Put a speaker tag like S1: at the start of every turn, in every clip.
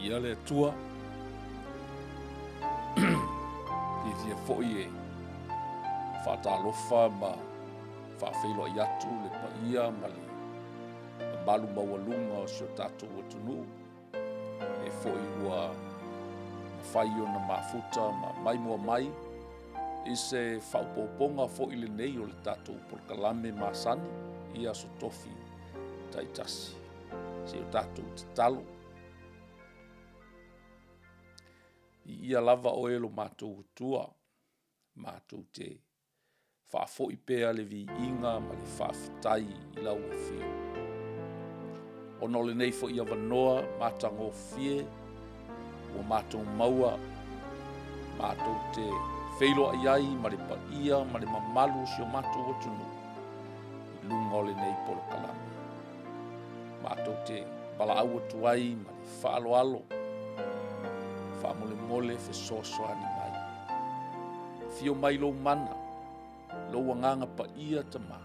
S1: Viia le Atua. Fiafia foi e faatalofa ma faafeiloai atu le paia ma le mamalu maualuga o si o tatou atunuu e foi ua mafai ona mafuta ma maimoa mai i se faaopoopoga foi lenei o le tatou polokalame masani i aso tofi taitasi. Se i o tatou tatalo. Viia lava oe lo matou Atua, matou te faafoi pea le viiga ma le faafetai i lau Afio. Ona o lenei foi avanoa matagofie ua matou maua, matou te feiloai ai ma le paia ma le mamalu o si o matou atunuu i luga o lenei polokalame. Matou te valaau atu ai ma le faaaloalo, faamolemole fesoasoani mai. Afio mai lou mana, lou agaga paia Tama,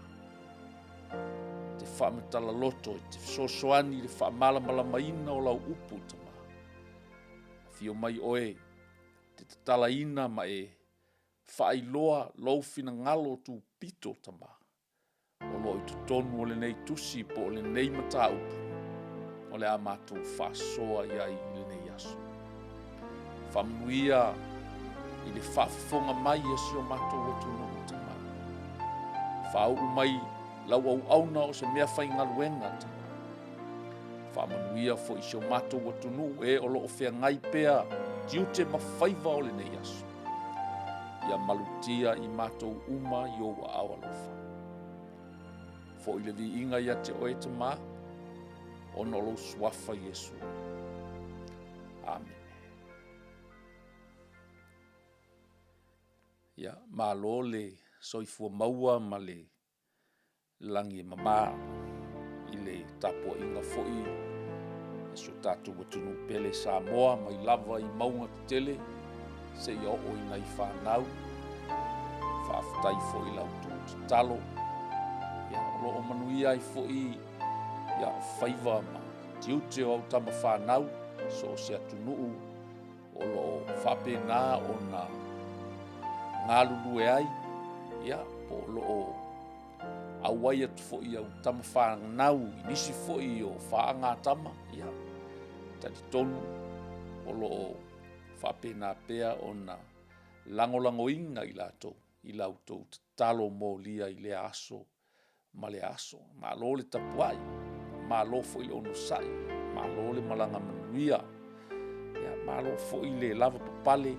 S1: te faamatala loto e te fesoasoani i le faamalamalamaina o lau upu Tama. Afio mai oe te tatalaina ma e faailoa lou finagalo tupito Tama o lo o i totonu o lenei tusi po o lenei mataupu o le a matou faasoa i ai i lenei aso. Faamanuia i le faafofoga mai a si o matou atunuu Tama. Faauu mai lau auauna o se mea faigaluega Tama. Faamanuia foi i si o matou atunuu e o lo o feagai pea tiute ma faiva o lenei aso. Ia malutia i matou uma i ou aao alofa. Foi le viiga ia te oe Tama, ona o lou suafa Iesu. Amene. Ia, malo le soifua maua ma le lagi e mama i le tapuaiga foi a si o tatou atunuu pele Samoa mai lava i mauga tetele seia oo i nai fanau. Faafetai foi i la outou tatalo, ia, o lo o manuia ai foi ia faiva ma tiute o au tama fanau so o se atunuu o lo o faapena ona galulue ai, ia, po o lo o auai atu foi i au tama fanau i nisi foi o faagatama, ia, talitonu o lo o faapena pea ona lagolagoina i latou i la outou tatalo molia i lea aso ma lea aso. Malo le tapuai, malo foi le onosai, malo le malaga manuia, ia malo foi le lavapapale,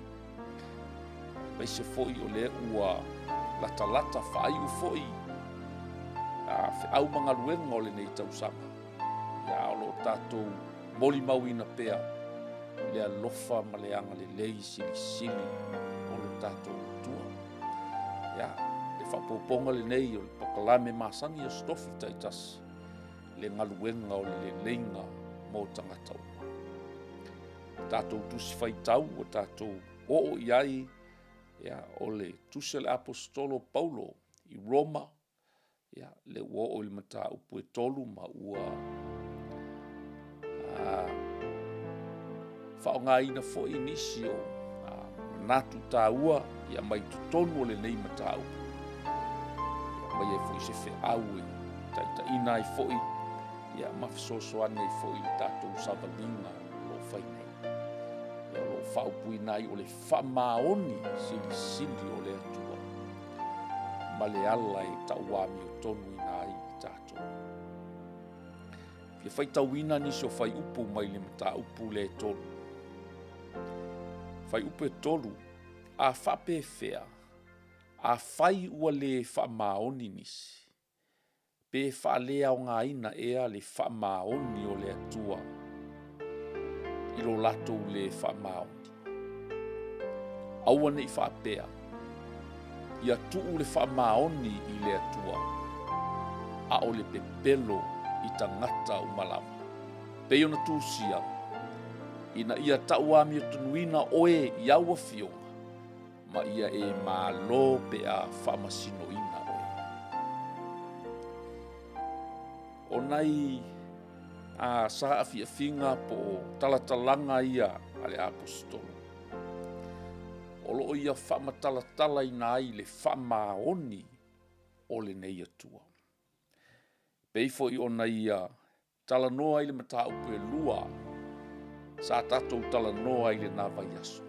S1: aemaise foi o lea ua latalata faaiu foi a feau ma galuega o lenei tausaga, ia a o lo o tatou molimauina pea le alofa ma le agalelei silisili o lo tatou Atua. Ia, le faaopoopoga lenei o le polokalame masani o Aso Tofi taitasi, le galuega o le leleiga mo tagata uma. Tatou tusi faitau ua tatou oo i ai, ia, o le tusi a le Aposetolo o Paulo i Roma, ia, lea ua oo i le mataupu e 3 ma ua faaaogaina foi nisi o manatu taua ia mai totonu o lenei mataupu, aumai ai foi se feau e taitaiina ai foi ia ma fesoasoani ai foi i le tatou savaliga o lo o fai nei. Ia, o lo o faaupuina ai o le faamaoni silisili o le Atua ma le ala e tauamiotonuina ai i tatou. Fia faitauina nisi o fuaiupu mai le mataupu lea e 3. Fuaiupu e 3, a faapefea, afai ua le faamaoni nisi, pe faaleaogaina ea le faamaoni o le Atua i lo latou le faamaoni? Aua ne i faapea, ia tuu le faamaoni i le Atua, a o le pepelo i tagata uma lava. Pei ona tusia, ina ia tauamiotonuina oe i au afioga, ma ia e malo pe a faamasinoina oe. O nai a saafiafiga po o talatalaga ia a le Aposetolo, o lo o ia faamatalatalaina ai le faamaoni o lenei Atua. Pei foi ona ia talanoa i le mataupu e lua sa tatou talanoa i lena vaiaso,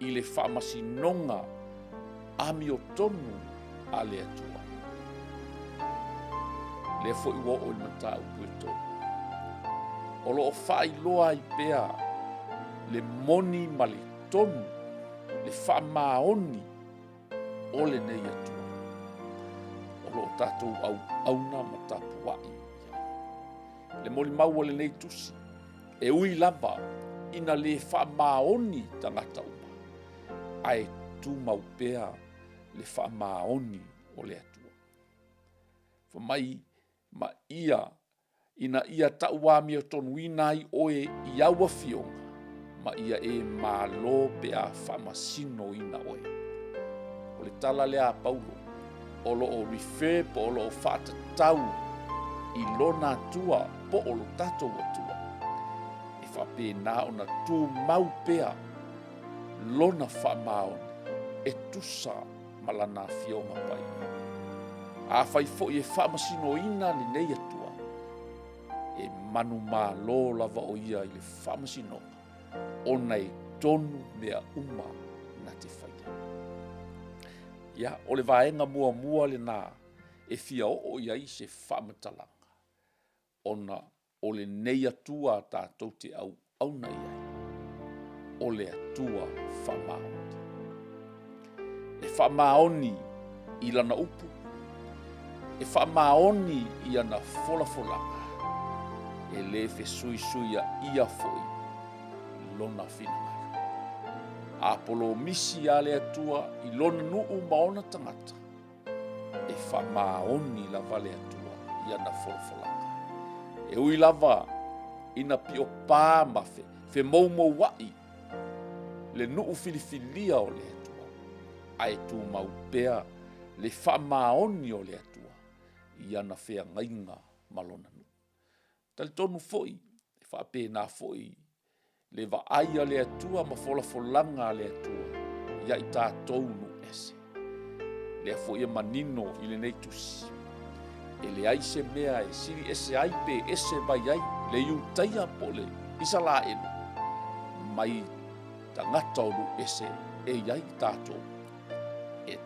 S1: i le faamasinoga amiotonu a le Atua. Lea foi ua oo i le mataupu e tolu. O lo o faailoa ai pea le moni ma le tonu, le faamaoni o lenei Atua. O lo o tatou auauna ma tapuai i ai. Le molimau a lenei tusi, e ui lava ina le faamaoni tagata uma, ae tumau pea le faamaoni o le Atua. Fai mai ma ia ina ia tauamiotonuina ai oe i au afioga, ma ia e malo pe a faamasinoina oe. O le tala lea a Paulo, o lo o refer po o lo o faatatau i lona Atua po o lo tatou Atua, e faapena ona tumau pea lona faamaoni e tusa ma lana Afioga Paia. Afai foi e faamasinoina lenei Atua, e manumalo lava o ia i le faamasinoga, ona e tonu mea uma na te faia. Ia, o le vaega muamua lena e fia oo i ai se faamatalaga, ona o lenei Atua tatou te auauna i ai, o le Atua faamaoni. E faamaoni i lana upu, e faamaoni i ana folafolaga, e le fesuisuiaia foi lona finagalo. A polomisi a le Atua i lona nuu ma ona tagata, e faamaoni lava le Atua i ana folafolaga. E ui lava ina pio pā ma fe, femoumouaʻi le nuu filifilia o le Atua, ae tumau pea le faamaoni o le Atua i ana feagaiga ma lona nuu. Talitonu foi, e faapena foi le vaai a le Atua ma folafolaga a le Atua ia i tatou nuu ese. Lea foi e manino i lenei tusi, e leai se mea e sili ese ai pe ese mai ai le Iutaia po o le Isalaelu mai tagata o nuu ese e i ai tatou. E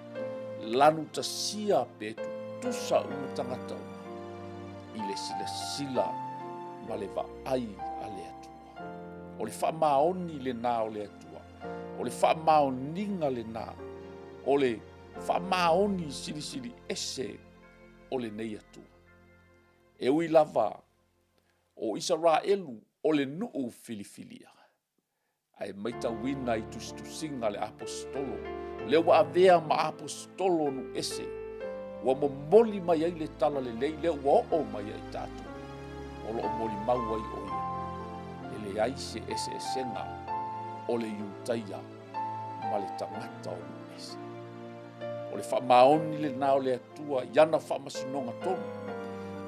S1: lanutasia pe tutusa uma tagata uma i le silasila ma le vaai a le Atua. O le faamaoni lena o le Atua. O le faamaoniga lena. O le faamaoni silisili ese o lenei Atua. E ui lava o Isaraelu o le nuu filifilia, Ae maitauina i tusitusiga a le Aposetolo, lea ua avea ma Aposetolo o nuu ese, ua momoli mai ai le tala lelei lea ua oo mai ai tatou, o lo o molimau ai o ia, e leai se eseesega o le Iutaia ma le tagata o nuu ese. O le faamaoni lena o le Atua i ana faamasinoga tonu.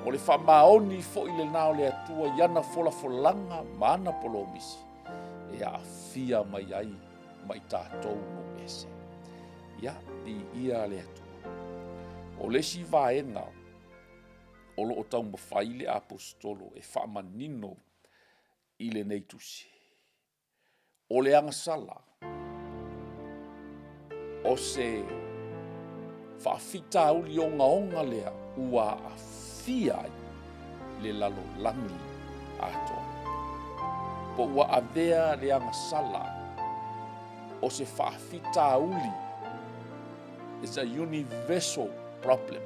S1: O le faamaoni foi lena o le Atua i ana folafolaga ma ana polomisi e aafia mai ai ma i tatou nuu ese. Ia, viia le Atua. O le isi vaega o lo o taumafai le Aposetolo e faamanino i lenei tusi, O le agasala, o se faafitauli ogaoga lea ua aafia ai le lalolagi atoa. Po ua avea le agasala o se faafitauli, it's a universal problem,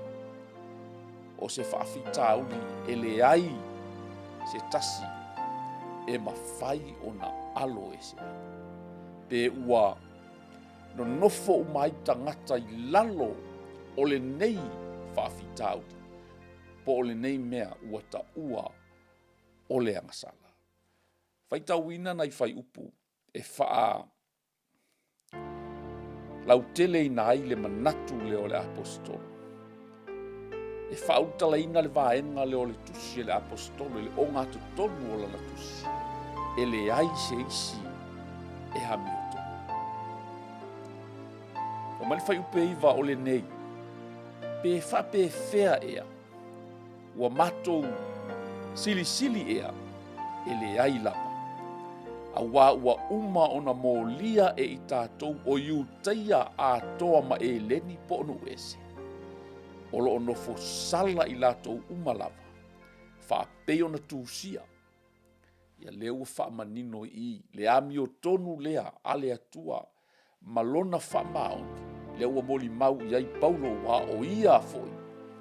S1: O se faafitauli e leai se tasi e mafai ona alo ese ai. Pe ua nonofo uma ai tagata i lalo o lenei faafitauli, po o lenei mea ua taua o le agasala. Faitauina nai fuaiupu e faa lauteleina ai le manatu lea o le Aposetolo. E faaulutalaina le vaega lea o le tusi a le Aposetolo i le ogatotonu o lana tusi, e leai se isi e amiotonu. Fai mai le fuaiupu e 9 o lenei, pe faapefea ea ua matou silisili ea, e leai lava, auā ua uma ona molia e i tatou o Iutaia atoa ma Eleni po o nuu ese, o lo o nofo sala i latou uma lava, faapei ona tusia. Ia lea ua faamanino i i le amiotonu lea a le Atua ma lona faamaoni, lea ua molimau i ai Paulo aua o ia foi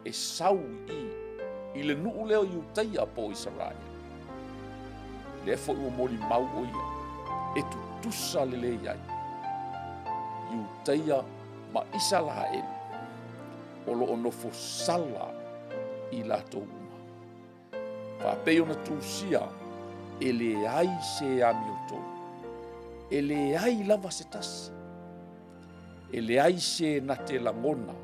S1: e sau i i i le nuu lea o Iutaia po o Isaraelu. Lea foi ua molimau o ia e tutusa lelei ai Iutaia ma Isaraelu o lo o nofo sala i latou uma. Faapei ona tusia, e leai se amiotonu, e leai lava se tasi, e leai se na te lagona,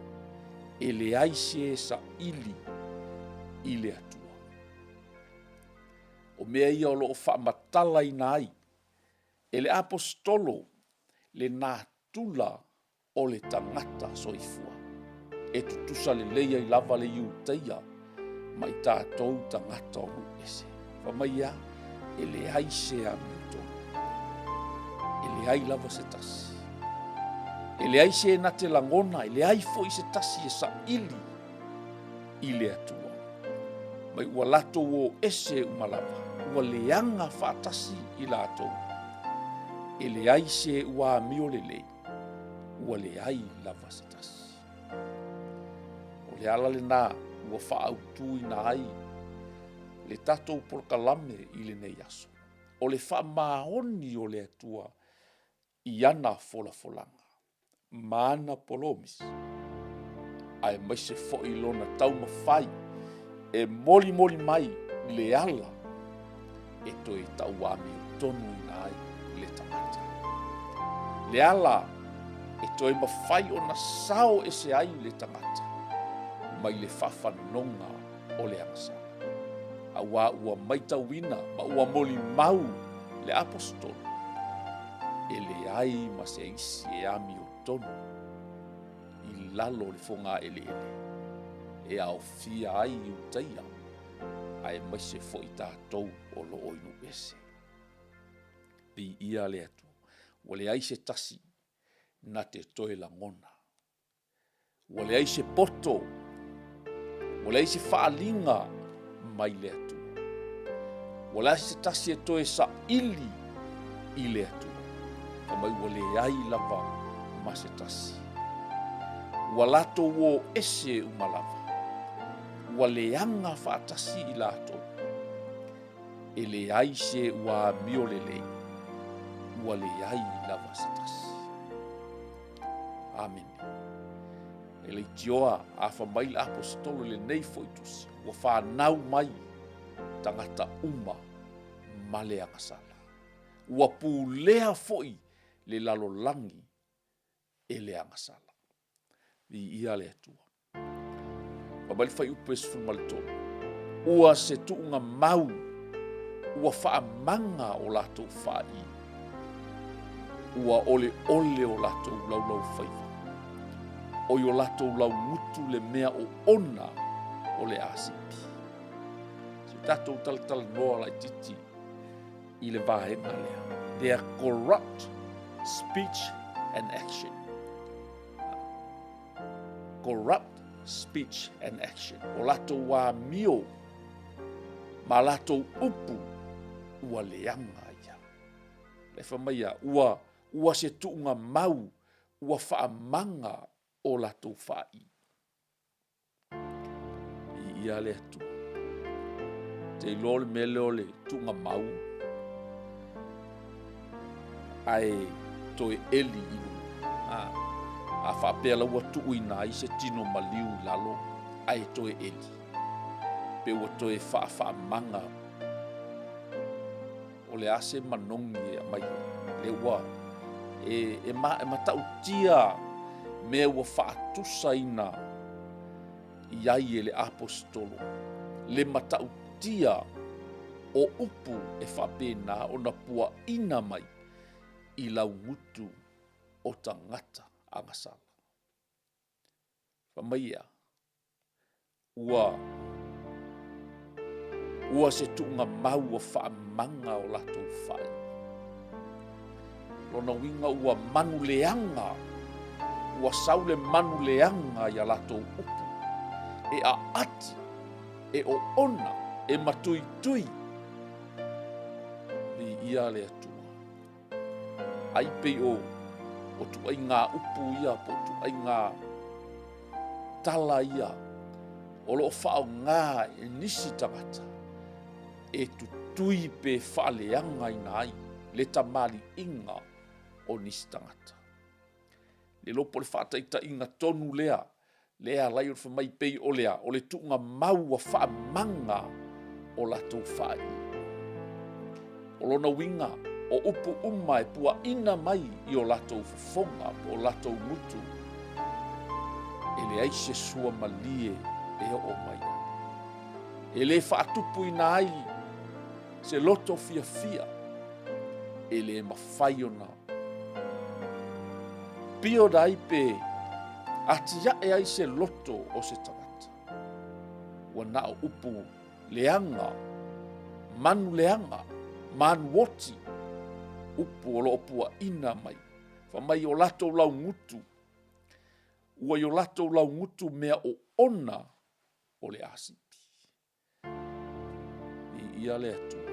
S1: e leai se saili i le Atua. O mea ia o lo o faamatalaina ai e le Aposetolo le natura o le tagata soifua e tutusa lelei ai lava le Iutaia ma i tatou tagata o nuu ese. Fai mai a, e leai se amiotonu, e leai lava se tasi, e leai se na te lagona, e leai foi se tasi e saili i le Atua. Mai ua latou o ese uma lava, ua leaga faatasi i latou, e leai se ua amio lelei, ua leai lava se tasi. O le ala lena ua faaautuina ai le tatou polokalame i lenei aso, o le faamaoni o le Atua i ana folafolaga ma ana polomisi, aemaise foi lona taumafai e molimoli mai le ala e toe tauamiotonuina ai le tagata. Le ala e toe mafai ona sao ese ai le tagata mai le faafanoga o le agasala. Auā ua maitauina ma ua molimau le Aposetolo, e leai ma se isi e amiotonu i lalo o le fogaeleele e aofia ai Iutaia aemaise foi tatou o lo o i nuu ese. Viia le Atua, ua leai se tasi na te toe lagona, ua leai se poto, ua leai se faaaliga mai le Atua, ua leai se tasi e toe saili i le Atua, fai mai ua leai lava ma se tasi. Ua latou o ese uma lava, ua leaga faatasi i latou, e leai se ua amio lelei, ua leai lava se tasi. Amene. E leitioa a fai mai le Aposetolo i lenei foi tusi, ua fanau mai tagata uma ma le agasala. Ua pulea foi le lalolagi e le agasala. Viia le Atua. Fai mai le fuaiupu e 13, ua se tuuga mau, ua faamaga o latou faai, ua oleole o latou laulaufaiva, o i o latou laugutu le mea oona o le asipi. Se i tatou talatalanoa laititi i le vaega lea. Their corrupt speech and action. Corrupt speech and action. O latou amio ma latou upu ua leaga ia. Le fai mai ia, ua, ua se tuuga mau, ua faamaga o latou faai. Viia le Atua. Te iloa le mea lea o le tuuga mau ae toe eli i luga. A, a faapea la ua tuuina ai se tino maliu i lalo ae toe eli, pe ua toe faafaamaga o le a se manogi e aumai ai, lea ua e, e, ma, e matautia mea ua faatusaina. i ai e le Aposetolo le matautia o upu e faapena ona puaina mai i laugutu o tagata agasala. Fai mai ea, ua ua se tuugamau ua faamaga o latou fai. Lona uiga ua manu leaga, ua sau le manu leaga ia latou upu, e aati, e oona, e matuitui. Viia le Atua. Ai pei o o tuaiga upu ia po o tuaiga tala ia o lo o faaaoga e nisi tagata e tutui pe faaleagaina ai le tamaliiga o nisi tagata. Le iloa po o le faataitaiga tonu lea, lea e ala ai ona fai mai pei o le a, o le tuugamau ua faamaga o latou faaiu. O lona uiga, o upu uma e puaina mai i o latou fofoga po o latou gutu, e leai se sua malie e oo mai ai. E le faatupuina ai se loto fiafia, e le mafai ona build ai pe atiae ai se loto o se tagata. Ua na o upu leaga, manu leaga, manu oti, upu o lo o puaina mai. Fai mai o latou laugutu, ua i o latou laugutu mea oona o le asipi. Viia le Atua.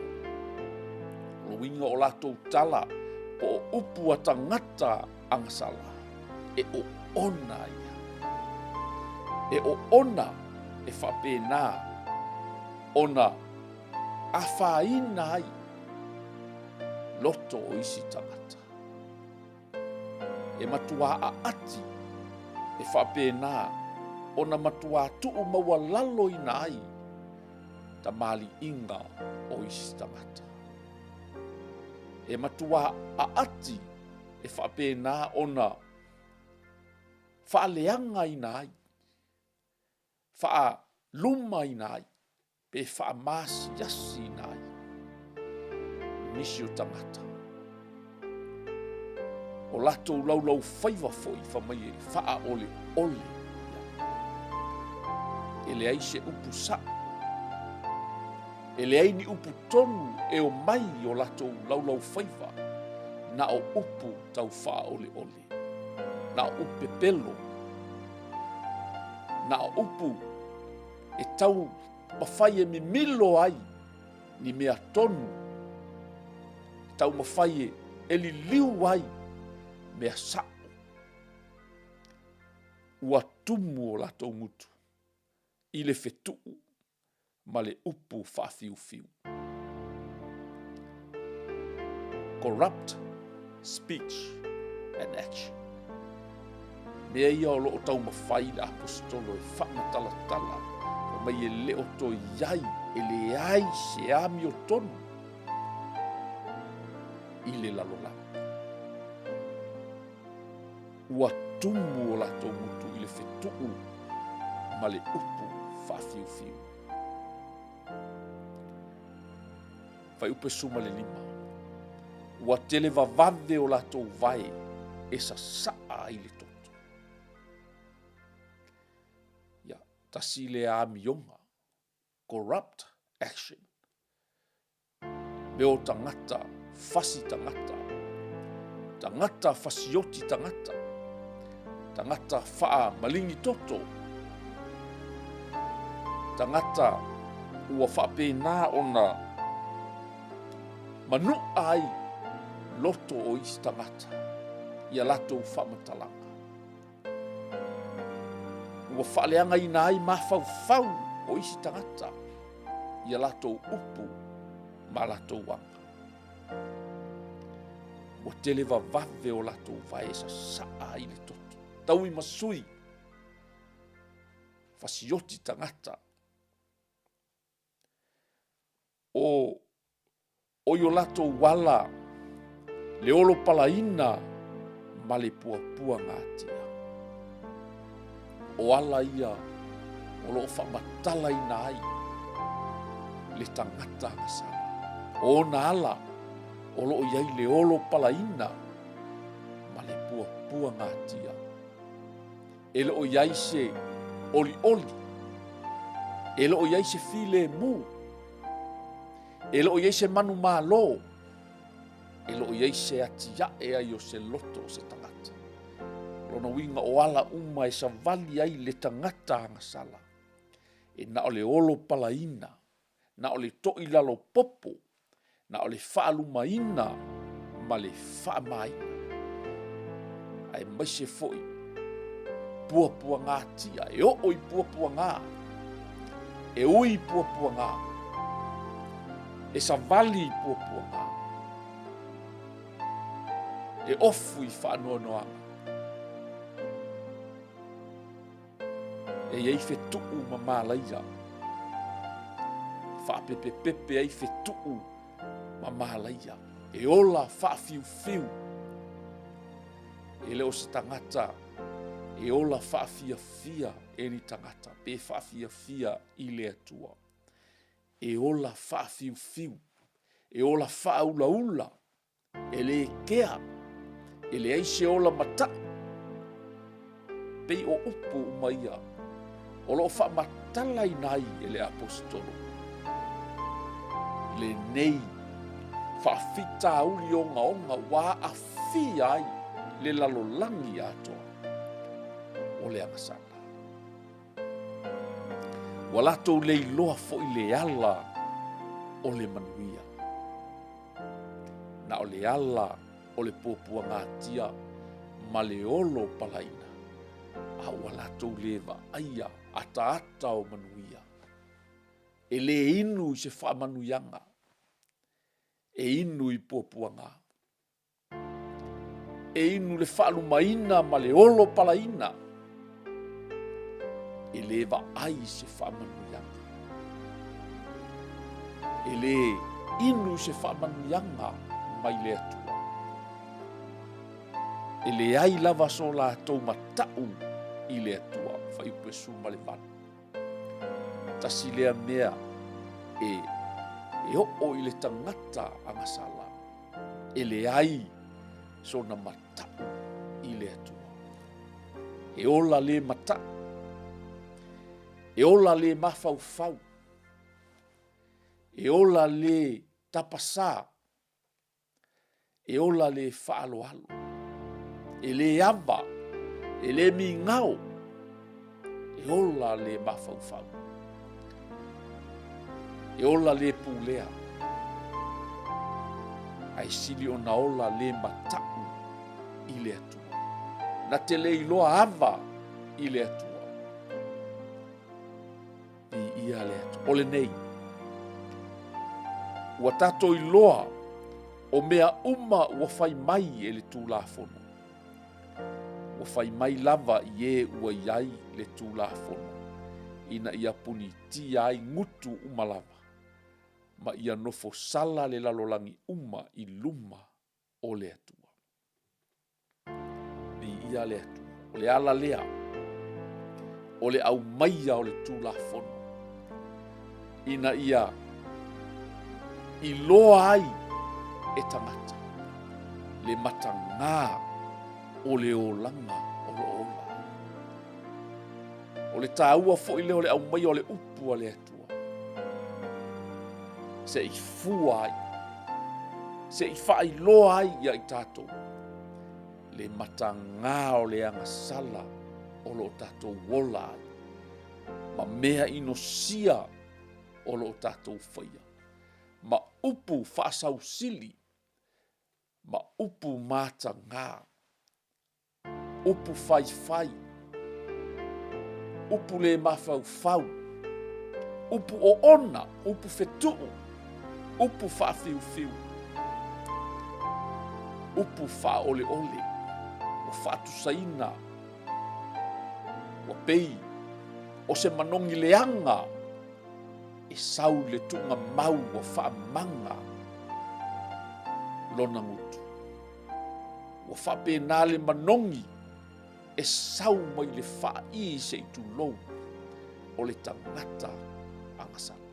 S1: O le uiga o latou tala po o upu a tagata agasala, e oona ia. E oona e faapena ona afaina ai loto o isi tagata. E matuā aati e faapena ona matuā tuu maualaloina ai tamaliiga o isi tagata. E matuā aati e faapena ona faaleagaina ai, faalumaina ai pe faamaasiasiina ai nisi o tagata. O latou laulaufaiva foi fai mai e faaoleole. E leai se upu sa'o, e leai ni upu tonu e o mai i o latou laulaufaiva, na o upu tau faaoleole, na o upu pepelo, na o upu e tau mafai e mimilo ai ni mea tonu, e tau mafai e liliu ai mea sa'o. Ua tumu o latou gutu i le fetuu ma le upu faafiufiu. Corrupt speech and action. Mea ia o lo o taumafai le Aposetolo e faamatalatala, fai mai e le o toe i ai, e leai se amiotonu i le lalolagi. Ua tumu o latou gutu i le fetuu ma le upu faafiufiu. Fuaiupu 15. Ua tele vavave o latou vae e sasaa ai le toto. Ia, tasi lea amioga, corrupt action. Mea o tagata, fasi tagata, tagata fasioti tagata, tagata faamaligi toto, tagata ua faapena ona manuʻa ai loto o isi tagata ia latou faamatalaga. Ua faaleagaina ai mafaufau o isi tagata ia latou upu ma latou aga. Ua tele vavave o latou vae sasaa ai le toto. Taui ma sui, fasioti tagata. O o i o latou ala le olopalaina ma le puapuagatia. O ala ia O lo o faamatalaina ai le tagata agasala. O ona ala o lo o i ai le olo palaina ma le puapuagatia. E le o i ai se olioli, e le o i ai se filemu, e le o i ai se manumalo, e le o i ai se atiae ai o se loto o se tagata. Lona uiga o ala uma e savali ai le tagata agasala, e na o le olo palaina, na o le toʻi lalo popo, na o le faalumaina ma le faamaina, aemaise foi puapuagatia, e oo i puapuaga, e ui i puapuaga, e savali i puapuaga, e ofu i faanoanoaga. E i ai fetuu ma malaia, faapepepepe ai fetuu ma malaia, e ola faafiufiu. E le o se tagata e ola faafiafia e ni tagata, pe faafiafia i le Atua. E ola faafiufiu, e ola faaulaula, E lē kea, e leai se ola mataʻu. Pei o upu uma ia o lo o faamatalaina ai e le Aposetolo lenei faafitauli ogaoga ua aafia ai le lalolagi atoa o le agasala. Ua latou le iloa foi le ala o le manuia. Na o le ala o le puapuagatia ma le olo palaina, a ua latou le vaaia ataata o manuia. E le inu i se faamanuiaga, e inu i puapuaga. E inu le faalumaina ma le olo palaina, e le vaai i se faamanuiaga. E le inu i se faamanuiaga mai le Atua. E leai lava so latou matau i le Atua, Fuaiupu 18. Tasi lea mea e, e oo i le tagata agasala e leai sona matau i le Atua. E ola le matau, e ola le mafaufau, e ola le tapasā, e ola le faaaloalo, e le ava, e le migao, e ola le mafaufau, e ola le pulea, ae sili ona ola le matau i le Atua. Na te le iloa ava i le Atua. Viia le Atua. O lenei, ua tatou iloa o mea uma ua fai mai e le Tulafono. Ua fai mai lava i e ua i ai le Tulafono, ina ia punitia ai gutu uma lava, ma ia nofo sala le lalolagi uma i luma o le Atua. Viia le Atua. O le ala lea o le aumaia o le Tulafono ina ia iloa ai e tagata le matagā o le olaga o lo o ola ai. O le taua foi lea o le aumaia o le upu a le Atua se i fua ai, se i faailoa ai ia i tatou le matagā o le agasala o lo o tatou ola ai ma mea inosia o lo o tatou faia ma upu faasausili ma upu matagā upu faifai, upu le mafaufau, upu oona, upu fetuu, upu faafiufiu, upu faaoleole, ua faatusaina, ua pei o se manogi leaga e sau i le tuugamau ua faamaga lona gutu. Ua faapena le manogi e sau mai le faaī se i tulou. o le tagata agasala.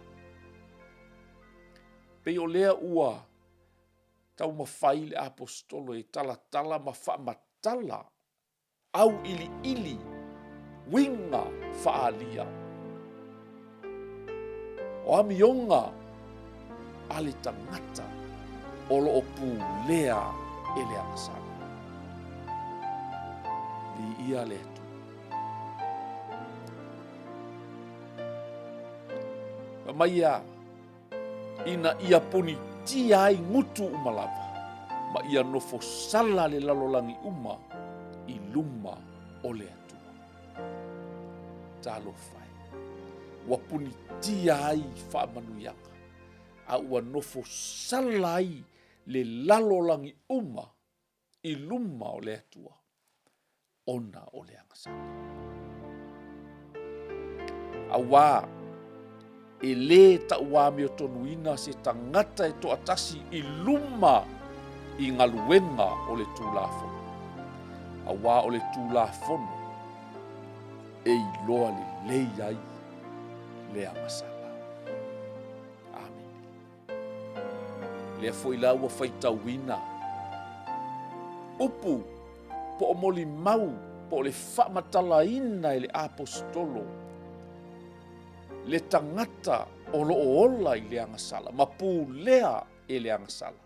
S1: Pei o lea ua taumafai le aposetolo e talatala ma faamatala auiliili uiga faaalia o amioga a le tagata o lo o pulea e le agasala. Viia le Atua. Fai mai ia, ina ia punitia ai gutu uma lava, ma ia nofo sala le lalolagi uma i luma o le Atua. Talofa e, ua punitia ai faamanuiaga, a ua nofo sala ai le lalolagi uma i luma o le Atua, ona o le agasala. Auā, e lē tauamiotonuina se tagata e toatasi i luma i galuega o le Tulafono, auā o le Tulafono e iloa lelei ai le agasala. Amene. Lea foi la ua faitauina upu po o molimau po o le faamatalaina e le aposetolo le tagata o lo o ola i le agasala ma pulea e le agasala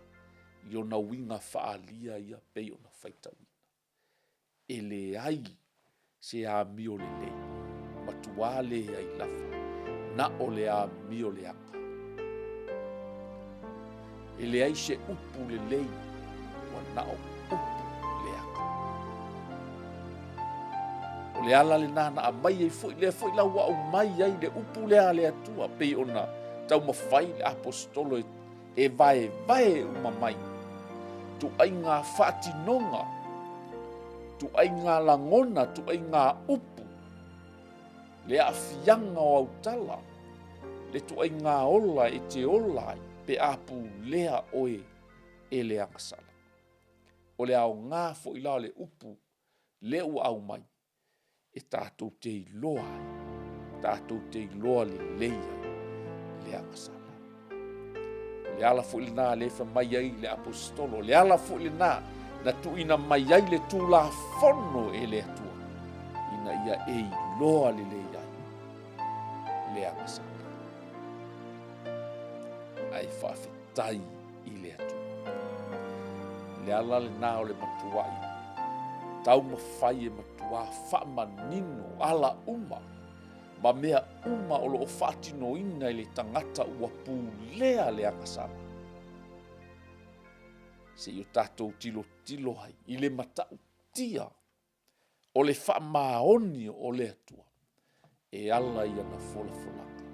S1: i ona uiga faaalia ia pei ona faitauina. E leai se amio lelei, matuā leai lava, na o le amio leaga. E leai se upu lelei, ua na o upu leaga. O le ala lena na aumai ai foi, lea foi la ua aumai ai le upu lea a le Atua, pei ona taumafai le aposetolo e e vaevae uma mai tuaiga faatinoga, tuaiga lagona, tuaiga upu, le aafiaga o autala, le tuaiga ola e te ola ai pe a pulea oe e le agasala. O le aoga foi la o le upu lea ua aumai, e tatou te iloa ai, tatou te iloa lelei ai le agasala. O le ala foi lena lea e fai mai ai le aposetolo, o le ala foi lena na tuuina mai ai le Tulafono e le Atua, ina ia e iloa lelei ai le agasala. Ae faafetai i le Atua. Le ala lena o le matuai taumafai e matuā faamanino ala uma ma mea uma o lo o faatinoina e le tagata ua pulea le agasala. Se i o tatou tilotilo ai i le matautia o le faamaoni o le Atua e ala i ana folafolaga,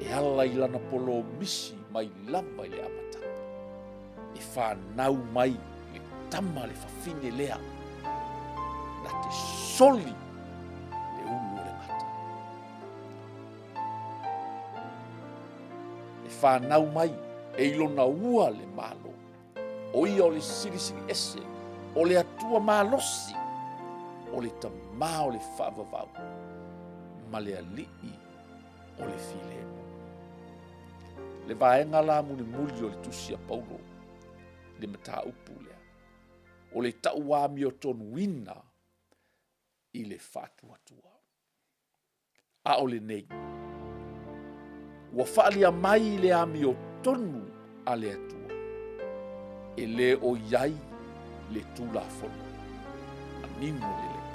S1: e ala i lana polomisi mai lava i le amataga, e fanau mai le tama le fafine lea na te soli le ulu o le gata. E fanau mai e i lona ua le Malo, O ia o le Silisili Ese, o le Atua malosi, o le Tama o le faavavau, ma le Alii o le filemu. Le vaega la mulimuli o le tusi a Paulo, le mataupu lea, o le tauamiotonuina i le faatuatua. A o lenei, ua faaalia mai le amiotonu a le Atua, e le o i ai le Tulafono. Manino lelei.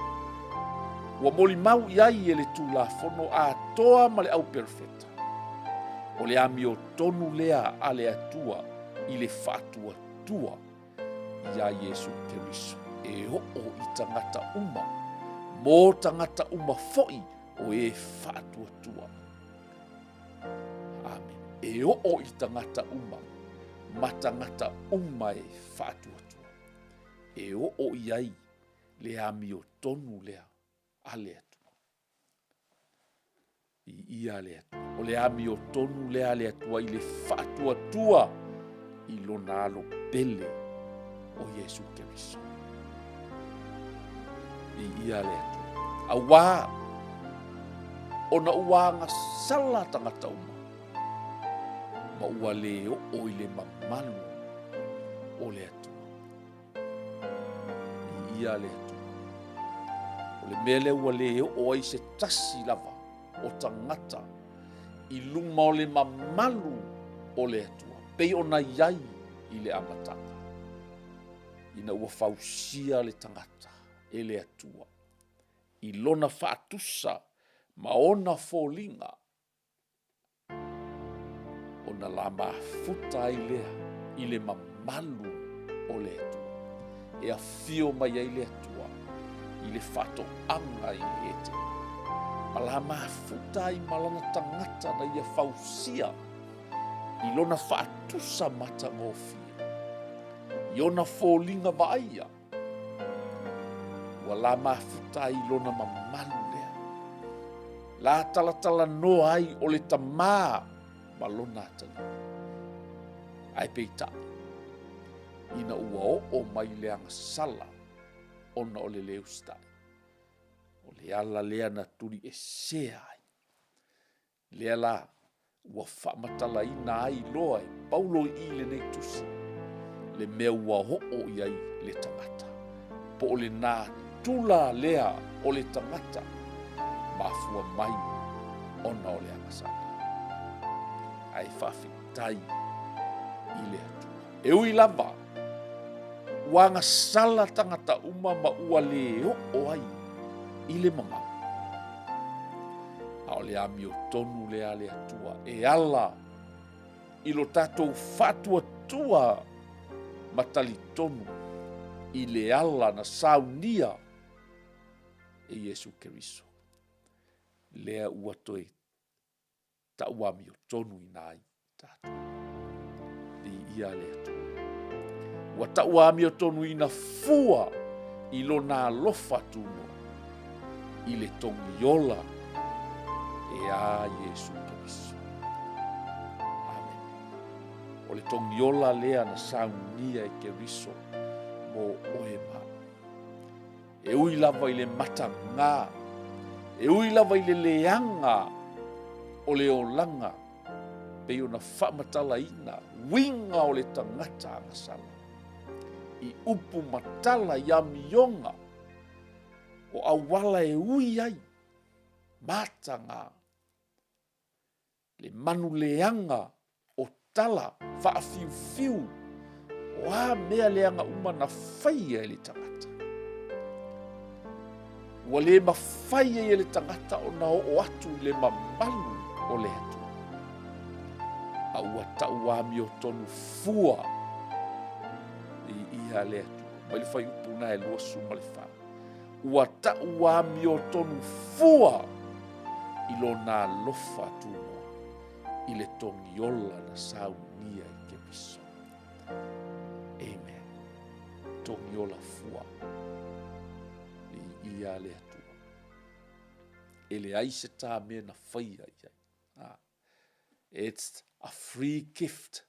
S1: Ua molimau i ai e le Tulafono atoa ma le au perofeta, o le amiotonu lea a le Atua i le faatuatua iā Iesu Keriso e oo i tagata uma, mō tagata uma foi o e faatuatua. Amen. E oo i tagata uma, ma tagata uma e faatuatua. E oo i ai le amiotonu lea a le Atua. Viia le Atua. O le amiotonu lea a le Atua i le faatuatua i lona alo pele o Iesu Keriso. Viia le Atua. Auā, Ona ua agasala tagata uma, ma ua lē oo i le mamalu o le Atua. Viia le Atua. O le mea lea ua lē oo ai se tasi lava o tagata i luma o le mamalu o le Atua, pei ona i ai i le amataga, ina ua fausia le tagata e le Atua i lona faatusa ma ona foliga, ona la mafuta ai lea i le mamalu o le Atua. E afio mai ai le Atua i le faatoaga i le Etena, ma la mafuta ai ma lana tagata na ia fausia i lona faatusa matagofie, i ona foliga vaaia, Ua la mafuta ai i lona mamalu lea. La talatalanoa ai o le tamā ma lona atalii. Ae peitai, ina ua oo mai le agasala ona o le lē usitai, o le ala lea na tuliesea ai. Lea la ua faamatalaina ai loa e Paulo i i lenei tusi le mea ua oo i ai le tagata, po o le natura lea o le tagata mafua mai ona o le agasala. Ae faafetai i le Atua. E ui lava ua agasala tagata uma ma ua le oo ai i le mamalu, a o le amiotonu lea a le Atua e ala i lo tatou faatuatua ma talitonu i le ala na saunia e Iesu Keriso, lea ua toe tau amiotonuina ai tatou. Viia le Atua. Ua tau amiotonuina fua i lona alofa tunoa i le togiola e a Iesu Keriso. Amen. O le togiola lea na saunia e Keriso mo oe ma au. E ui lava i le matagā, e ui lava i le leaga o le olaga, pei ona faamatalaina uiga o le tagata agasala, i upu ma tala i amioga o auala e ui ai matagā. Le manu leaga o tala faafiufiu o a mea leaga uma na faia e le tagata. Ua le mafai ai e le tagata ona oo atu i le mamalu o le Atua. A ua tau amiotonu fua i ia le Atua. Mai le fuaiupu na e 24. Ua tau amiotonu fua i lona alofa tunoa i le togiola na saunia i Keriso. Amen. Togiola fua i ia le Atua. E leai se tā mea na faia i ai. Ah. It's a free gift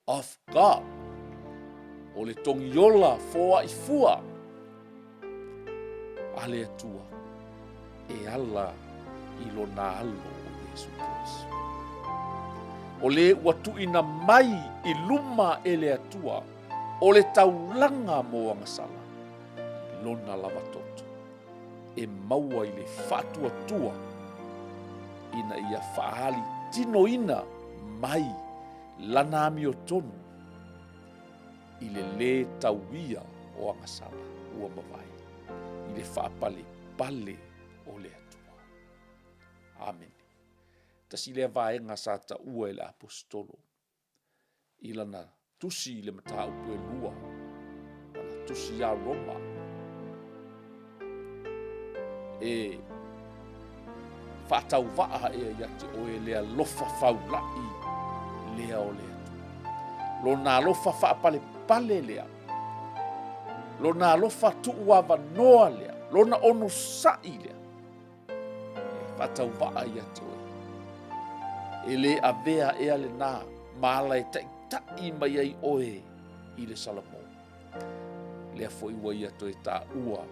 S1: of God. O le togiola foai fua a le Atua e ala i lona alo o Iesu Keriso. O le ua tuuina mai i luma e le Atua o le taulaga mo agasala i lona lava toto e maua i le faatuatua ina ia faaali tinoina mai lana amiotonu i le lē tauia o agasala ua mavae i le faapalepale o le Atua. Amene. Tasi lea vaega sa taua e le Aposetolo i lana tusi i le mataupu e lua, lana tusi iā Roma, e faatauvaa ea ia te oe le alofa faula'i lea o le Atua. Lona alofa faapalepale lea, lona alofa tuuavanoa lea, lona onosai lea, e faatauvaa ia te oe. E lē avea ea lenā ma ala e taita'i mai ai oe i le Salamo. Lea foi ua ia toe taua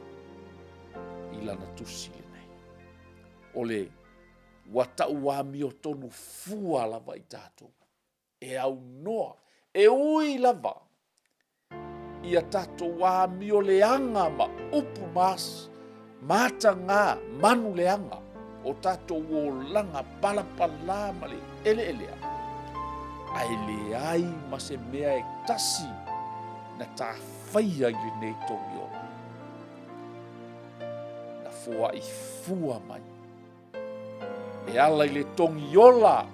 S1: i lana tusi lenei. O le Ua tau amiotonu fua lava i tatou. E aunoa, e ui lava ia tatou amio leaga ma upu ma matagā manu leaga o tatou olaga palapalā ma le eleelea, ae leai ma se mea e tasi na tafaia i lenei togi ola. Na foai fua mai E ala i le togi ola,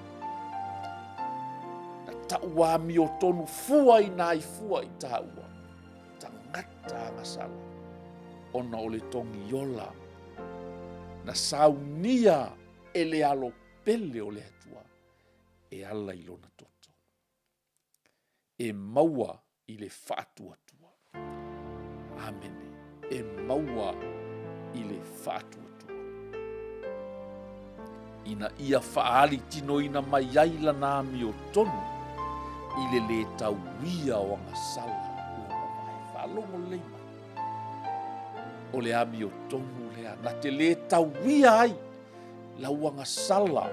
S1: na tau amiotonu fua ina ai fua i tāua, tagata agasala, ona o le togi ola, na saunia e le alo pele o le Atua e ala i lona toto. E maua i le faatuatua. Amene. E maua i le faatuatua. Ina ia faaali tinoina mai ai lana amiotonu i le lē tauia o agasala ua mavae. Faalogo lelei mai. O le amiotonu lea na te lē tauia ai lau agasala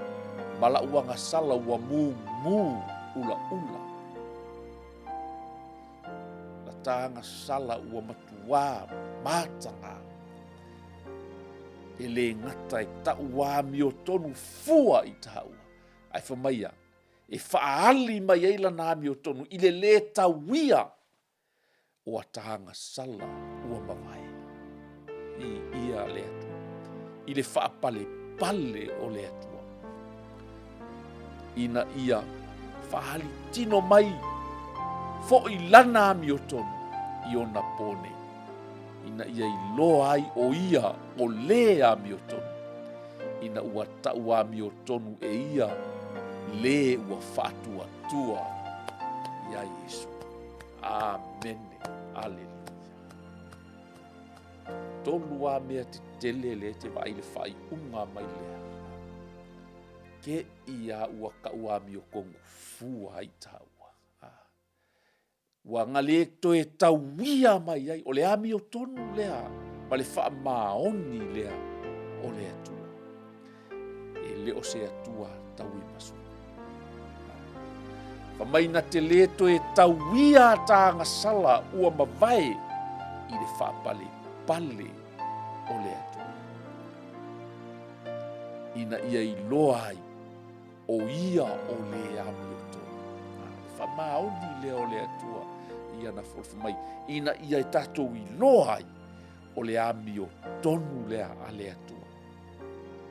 S1: ma la'u agasala ua mumu ulaula. La ta agasala ua matuā mataga. E lē gata e ta'u amiotonu fua i tāua, ae fai mai ia, e faaali mai ai lana amiotonu i le lē tauia o a ta agasala ua mavae. Viia le Atua i le faapalepale o le Atua ina ia faaali tino mai foʻi lana amiotonu i ona pō nei, ina ia iloa ai ʻo ia o lē amiotonu, ina ua tau amiotonu e ia lē ua faatuatua iā Iesu. Amene. Aleluia. Tolu a mea tetele lea e te vaai i le faaiuga mai lea. Ke i a ua kau amiotonu fua ai tāua. Ua na lē toe tauia mai ai, o le amiotonu lea ma le faamaoni lea o le Atua. E le o se Atua tauimasui. Fai mai na te lē toe tauia a ta agasala ua mavae i le faapalepale o le Atua. Ina ia iloa ai o ia o lē amiotonu. Le faamaoni lea o le Atua i ana fai mai, ina ia e tatou iloa ai o le amiotonu lea a le Atua.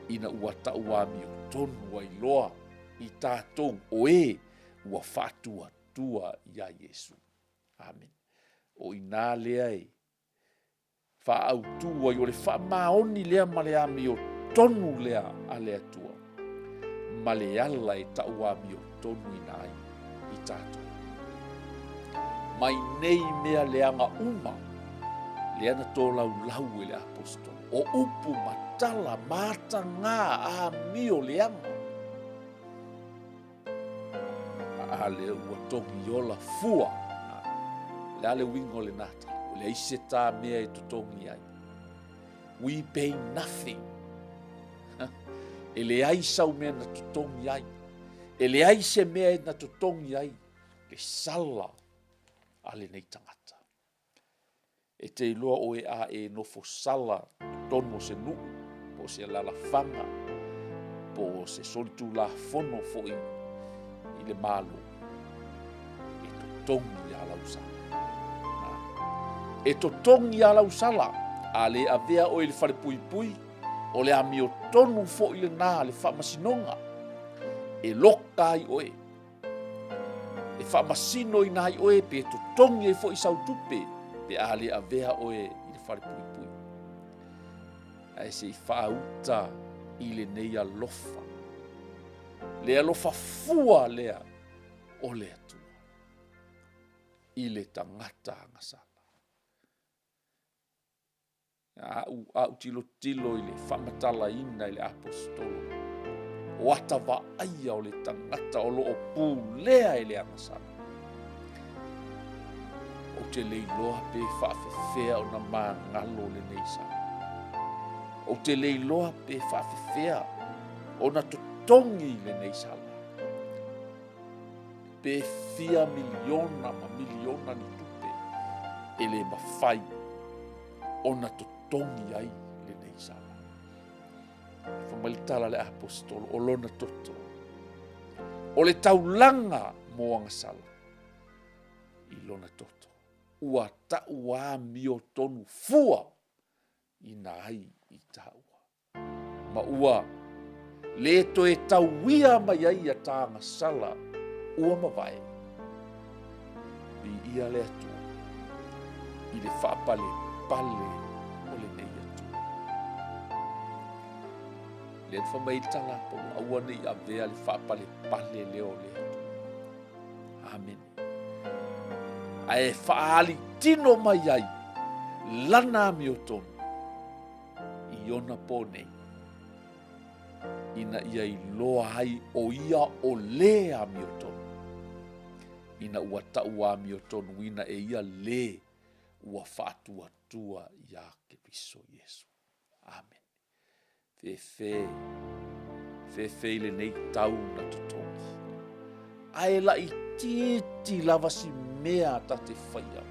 S1: Ina ua tau amiotonu ai loa i tatou o e ua faatuatua iā Iesu. Amene. O i inā lea e faaautu ai o le faamaoni lea ma le amiotonu lea a le Atua ma le ala e tau amiotonuina ai i tatou. Mai nei mea leaga uma lea na tolaulau e le aposetolo, o upu ma tala ma atagā amio leaga, a lea ua togi ola fua. O le a le uiga o lena tala? Ua leai se tā mea e totogi ai. We pay nothing. E leai sau mea na totogi ai. E leai se mea e na totogi ai le sala a lenei tagata. E te iloa oe a e nofo sala totonu o se nuu, po o se alalafaga, po o se solitulafono foi i le Malo, e totogi iā lau sala. E totogi iā lau sala, a le avea oe i le falepuipui, o le amiotonu foi lenā a le faamasinoga, e loka ai oe. E faamasinoina ai oe pe totogi ai foi sau tupe pe a le avea oe i le falepuipui. Ae se i faauta i lenei alofa, le alofa fua lea o le Atua i le tagata agasala. A'u, a'u tilotilo i le faamatalaina i le Aposetolo, o ata vaaia o le tagata o lo o pulea e le agasala. Ou te le iloa pe faafefea ona magalo lenei sala. Ou te le iloa pe faafefea ona totogi lenei sala. Pe fia miliona ma miliona ni tupe e le mafai ona totogi ai lenei sala. Fai mai le tala a le Aposetolo, o lona toto, o le taulaga mo agasala i lona toto, ua tau amiotonu fua ina ai i taua. Ma ua le toe tauia mai ai ia ta agasala ua mavae. Viia le Atua i le faapalepale o lenei Atua. Lea na fai mai ai le tala a Paulo, aua ne i avea le faapalepale lea o le Atua. Amene. Ae faaali tino mai ai lana amiotonu i ona pō nei, ina ia iloa ai o ia o le amiotonu, ina ua tau amiotonuina e ia le ua faatuatua iā Keriso Iesu. Amene. Fefe, fefe i lenei tau na totogi. Ae laitiiti lava si mea ta te faia,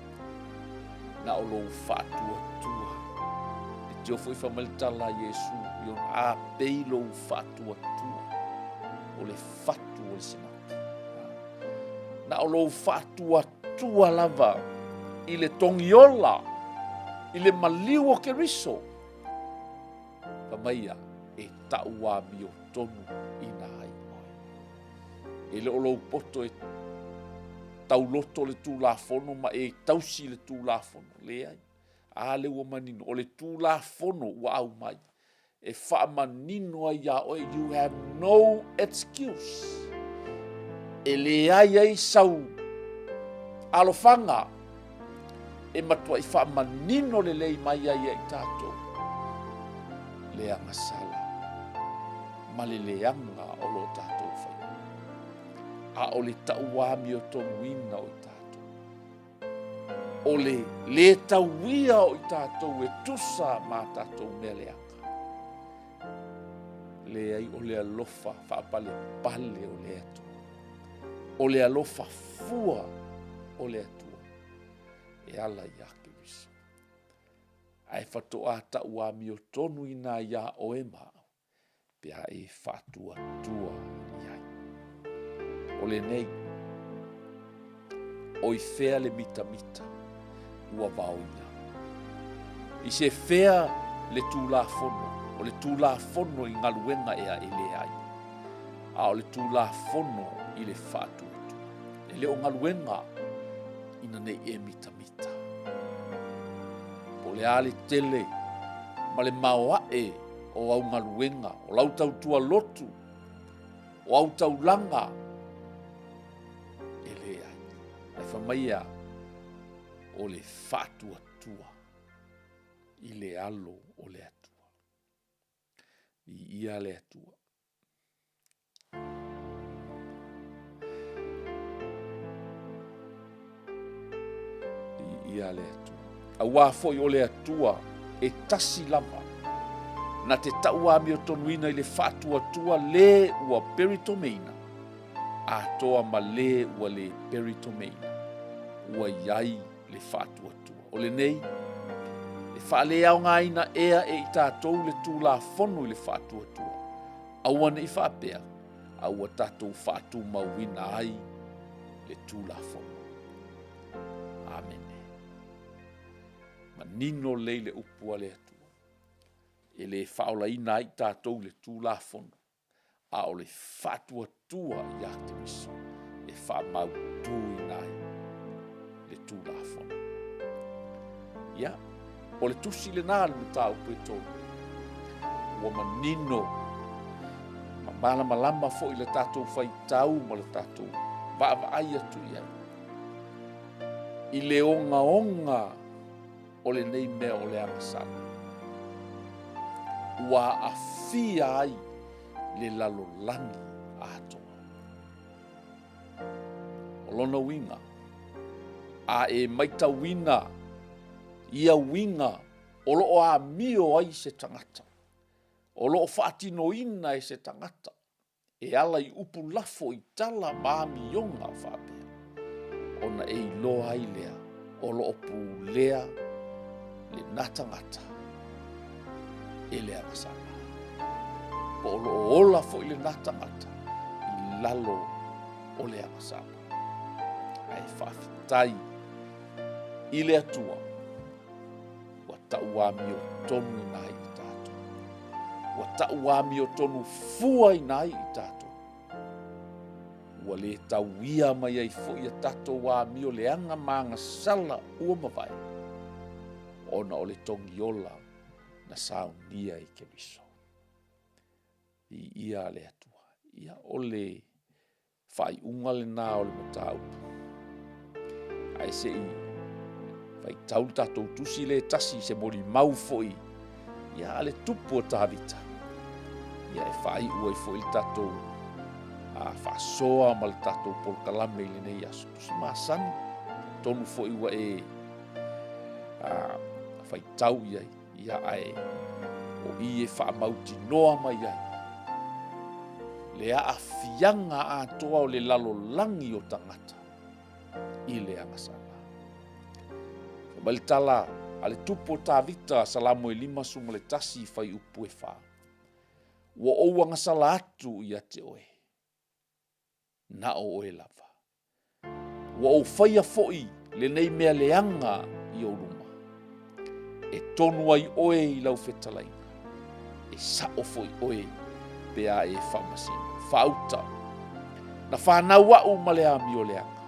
S1: na o lou faatuatua. E tio foi fai mai le tala a Iesu i ona, a pei lou faatuatua o le fatu o le sinapi. Na o lou faatuatua lava i le togiola, i le maliu o Keriso, Fai mai ia, e tau amiotonu ina ai oe. E le o lou poto e tauloto le Tulafono ma e tausi le Tulafono. Leai. A lea ua manino, o le Tulafono ua aumai e faamanino ai iā oe, you have no excuse. E leai ai sau alofaga e matuai faamanino lelei mai ai ia i tatou le agasala ma le leaga o lo tatou faia. A o le tauamiotonuina o i tatou, o le lē tauia o i tatou e tusa ma tatou mea leaga. Leai, o le alofa faapalepale o le Atua, o le alofa fua o le Atua e ala iā Keriso. Ae faatoa tau amiotonu ina iā oe ma au pe a e faatuatua i ai. O lenei, o i fea le mitamita ua vaoia? I se fea le Tulafono? O le Tulafono i galuega ea e leai, a o le Tulafono i le faatuatua. E le o galuega ina ne i e mitamita. Po o le a le tele ma le maoae o au galuega, o lau tautua lotu, o au taulaga, e leai. Ae fai mai e a? O le faatuatua i le alo o le Atua. Viia le Atua. Viia le Atua. Auā foi o le Atua e tasi lava, na te tauamiotonuina i le faatuatua le ua peritomeina, atoa ma le ua le peritomeina, ua i ai le faatuatua. O lenei, e faaleaogaina ea e i tatou le Tulafono i le faatuatua, aua ne i faapea, a ua tatou faatumauina ai le Tulafono. Amene. Manino lelei le upu a le Atua, e le faaolaina ai i tatou i le Tulafono, a o le faatuatua iā Keriso e faamautuina ai le Tulafono. Ia, o le tusi lena le mataupu e tolu. Ua manino ma malamalama foi le tatou faitau ma le tatou vaavaai atu i ai i le ogaoga o lenei mea o le agasala ua aafia ai le lalolagi atoa. O lona uiga, a e maitauina ia uiga o lo o amio ai se tagata, o lo o faatinoina e se tagata e ala i upu lafo i tala ma amioga faapea, ona e iloa ai lea o lo o pulea lena tagata e le agasala. Po o lo o ola foi lena tagata i lalo o le agasala. Ae faafetai i le Atua ua tau amiotonuina ai i tatou. Ua tau amiotonu fuaina ai i tatou. Ua le tauia mai ai foi a tatou amio leaga ma agasala ua mavae, ona o le togiola na saunia i Keriso. Viia le Atua. Ia, o le faaiuga lena o le mataupu. Ae se i faitau le tatou tusi le tasi se molimau foi ia a le tupu o Tavita. Ia e faaiu ai foi le tatou a, faasoa ma le tatou polokalame i lenei aso. Tusi masani, tonu foi ua e a, faitau i ai. Ia ae o i e faamautinoa mai ai le aafiaga atoa o le lalolagi o tagata i le agasala. Fai mai le tala a le tupu o Tavita, Salamo e 51 fuaiupu e 4. Ua ou agasala atu ia te oe, na o oe lava. Ua ou faia foi lenei mea leaga i ou luma, e tonu ai oe i lau fetalaiga, e sa'o foi oe pe a e faamasino. Faauta, na fanau a'u ma le amio leaga,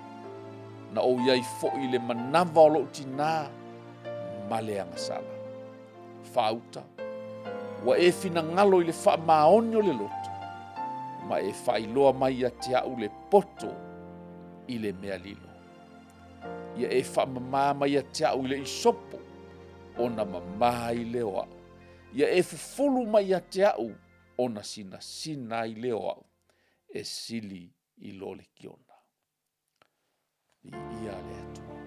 S1: na ou i ai foi i le manava o lo'u tinā ma le agasala. Faauta, ua e finagalo i le faamaoni o le loto, ma e faailoa mai ia te a'u le poto i le mea lilo. Ia e faamamā mai ia te a'u i le isopo, ona mamā ai lea o a'u. Ia e fufulu mai ia te a'u, ona sinasina ai lea o a'u, e sili i lo le kiona. Viia le Atua.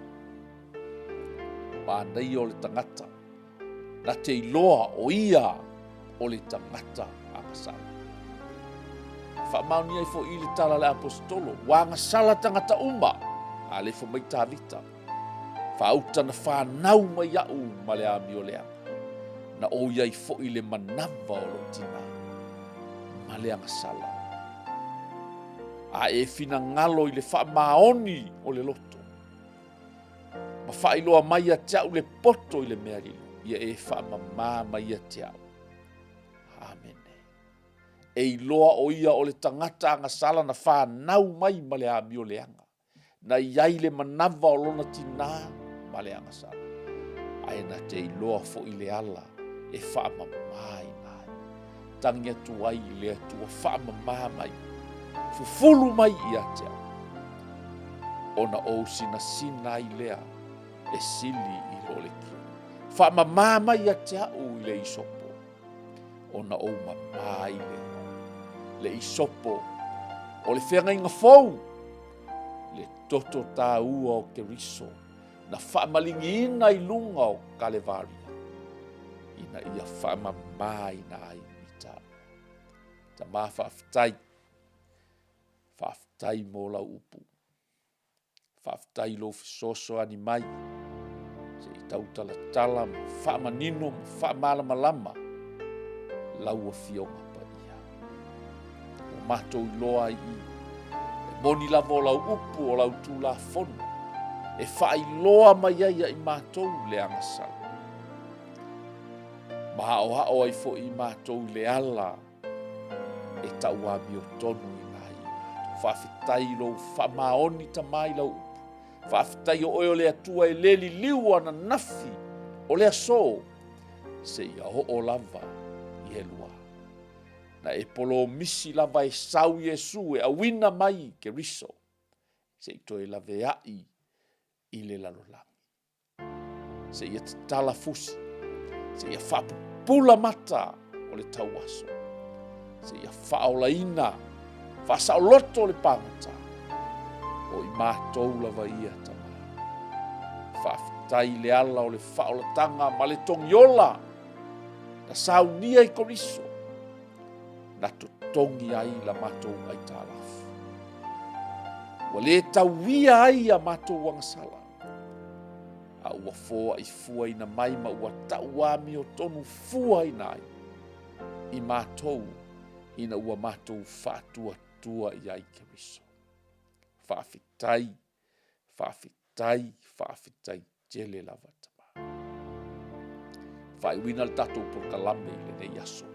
S1: Manaia o le tagata, na te iloa o ia o le tagata agasala. Faamaonia ai foi i le tala a le aposetolo, ua agasala tagata uma, a le fai mai Tavita, faauta na fanau mai a'u ma le amio leaga, na ou i ai foi le manava o lou tinā ma le agasala. A e finagalo i le faamaoni o le loto, ma faailoa mai ia te a'u le poto i le mea lilo, ia e faamamā mai ia te a'u. Amene. E iloa o ia o le tagata agasala na fanau mai ma le amio leaga, na i ai le manava o lona tinā ma le agasala, ae na te iloa foi le ala e faamamāina ai. Tagi atu ai i le Atua, faamamā mai, fufulu mai ia te au, ona ou sinasina ai lea e sili i lo le kio. Faamamā mai ia te au i le isopo, ona ou mamā ai lea. Le isopo o le feagaiga fou, le toto tāua o Keriso, na faamaligiina i luga o Kalevaria, ina ia faamamāina ai i tāua. Tamā faafetai, faafetai mo lau upu. Faafetai i lou fesoasoani mai se i tautalatala ma faamanino ma faamalamalama lau Afioga paia. Ua matou iloa ai i e moni lava o lau upu o lau Tulafono e faailoa mai ai ia i matou le agasala. Ma aoao ai foi i matou i le ala e tau amiotonu ina ai i matou. Faafetai i lou faamaoni Tama i lau upu. Faafetai o oe o le Atua e le liliu ananafi o le aso seia oo lava i helua. Na e polomisi lava e sau Iesu e auina mai Keriso se i toe laveai i le lalolagi. Seia tatala fusi, seia faapupula mata o le tauaso, seia faaolaina faasaoloto le pagota, o i matou lava ia Tama. Faafetai i le ala o le faaolataga ma le togiola na saunia i Koriso. Na totogi ai la matou aitalafu. Ua le tauia ai a matou agasala, a ua foai fuaina mai ma ua tau amiotonu fuaina ai i matou ina ua matou faatuatua i ai i Keriso. Faafetai, faafetai, faafetai tele lava Tama. Faaiuina le tatou polokalame i lenei aso.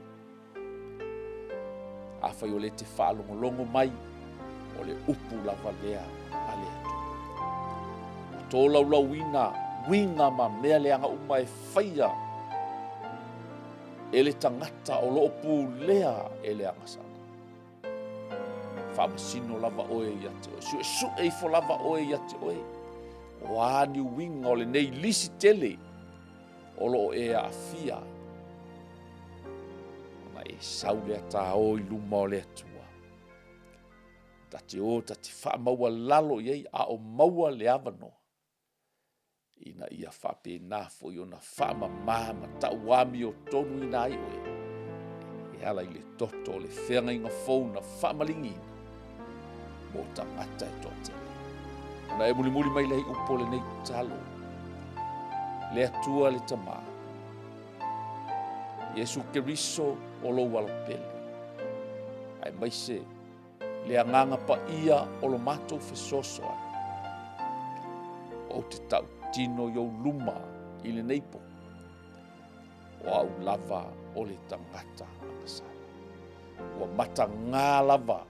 S1: Afai o lea e te faalogologo mai, o le upu lava lea a le Atua. Ua tolaulauina uiga ma mea leaga uma e faia e le tagata o lo o pulea e le agasala. Faamasino lava oe ia te oe, suesue ifo lava oe ia te oe, o a ni uiga o lenei lisi tele o lo o e aafia ai. Ona e sau lea taō i luma o le Atua. Ta te o ta te faamaualalo i ai a o maua le avanoa ina ia faapena foi ona faamama ma tau amiotonuina ai oe e ala i le toto o le feagaiga fou na faamaligiina mo tagata e toatele. Ona e mulimuli mai lea i upu o lenei tatalo, le Atua le Tama, Iesu Keriso o lou alopele, aemaise le Agaga Paia o lo matou fesoasoani. Ou te tautino i ou luma i lenei po, o au lava o le tagata agasala. Ua mataga lava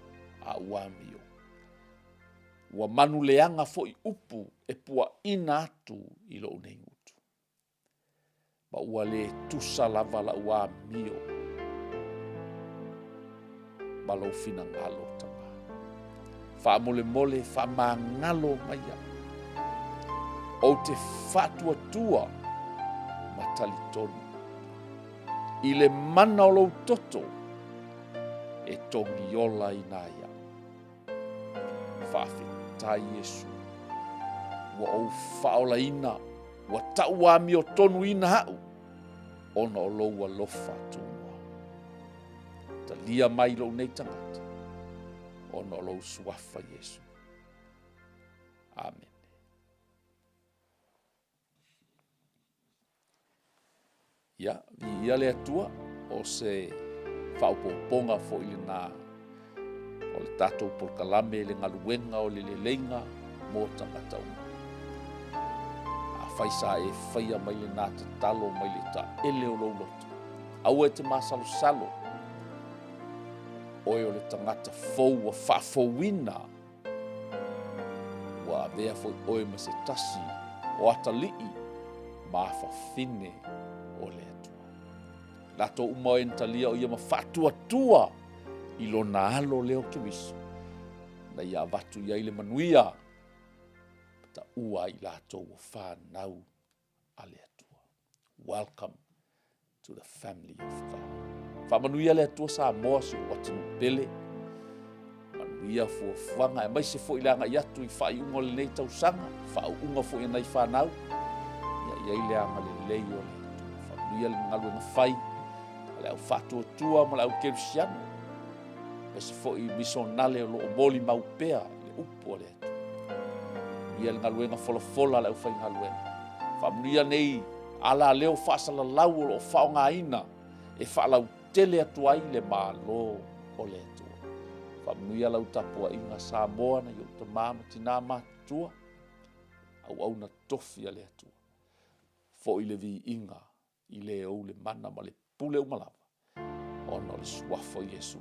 S1: a ou amio. Ua manuleaga foi upu e puaina atu i lou nei gutu. Ma ua le tusa lava lau amio ma lou finagalo, Tama. Faamolemole, faamagalo mai au. Ou te faatuatua ma talitonu i le mana o lou toto e togiola ina ai au. Faafetai Iesu, ua ou faaolaina, ua tau amiotonuina au ona o lou alofa tunoa. Talia mai lou nei tagata ona o lou suafa Iesu. Amene. Ia, viia le Atua, o se faaopoopoga foi lena o le tatou polokalame i le galuega o le leleiga mo tagata uma. Afai sa e faia mai lena tatalo mai le taele o lou loto, aua e te masalosalo, oe o le tagata fou ua faafouina Ua avea foi oe ma se tasi o atalii ma afafine o le Atua. Latou uma o e na talia o ia ma faatuatua i lona alo lea o Keriso, na ia avatu i ai le manuia ma taua ai i latou o fanau a le Atua. Welcome to the family of God. Faamanuia le Atua Samoa si ou atunuu pele. Manuia fuafuaga aemaise foi le agai atu i faaiuga o lenei tausaga, faauuga foi a nai fanau. Ia i ai le agalelei o le Atua. Faamanuia le galuega fai a le au faatuatua ma le au kerisiano. Aemaise foi misionale o lo o molimau pea i le upu a le Atua. Manuia le galuega folafola a le aufaigaluega. Faamanuia nei alaleo faasalalau o lo o faaaogaina e faalautele atu ai le Malo o le Atua. Faamanuia lau tapuaiga Samoa nai ou tama ma tina matutua, auauna tofi a le Atua. Foi le viiga i le ou le mana ma le pule uma lava, ona o le suafa o Iesu.